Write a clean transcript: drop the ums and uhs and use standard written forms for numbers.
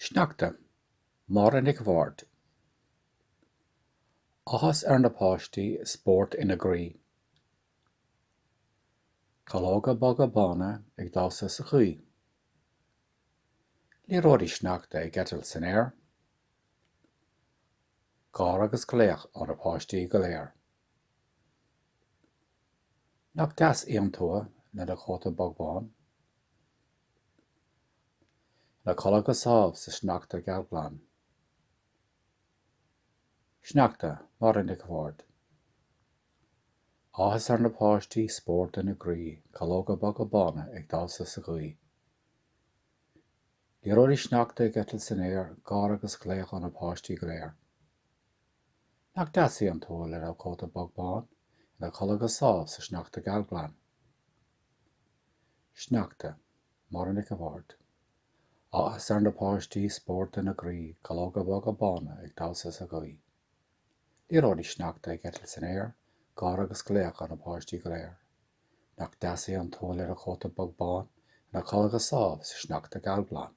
Sneachta, Máire Nic a' Bhaird. Áthas ar na páistí, spórt ina gcroí. Calóga boga bána ag damhsa sa ghaoth. Liathróidí sneachta ag eitilt san aer. Gáire agus glaoch ó na páistí go léir. Nach deas í an tuath lena cóta bog bán? Ina codladh go sámh sa sneachta gealghlan. Sneachta, Máire Nic a' Bhaird. Áthas ar na páistí, spórt ina gcroí, calóga boga bána ag damhsa sa ghaoth. Liathróidí sneachta ag eitilt san aer, gáire agus glaoch ó na páistí go léir. Nach deas í an tuath lena cóta bog bán, ina codladh go sámh sa sneachta gealghlan. Sneachta, Máire Nic a' Bhaird. Áthas ar na páistí, spórt ina gcroí, calóga boga bána ag damhsa sa ghaoth. Liathróidí sneachta ag eitilt san aer, gáire agus glaoch ó na páistí go léir. Nach deas í an tuath lena cóta bog bán, ina codladh go sámh sa sneachta gealghlan.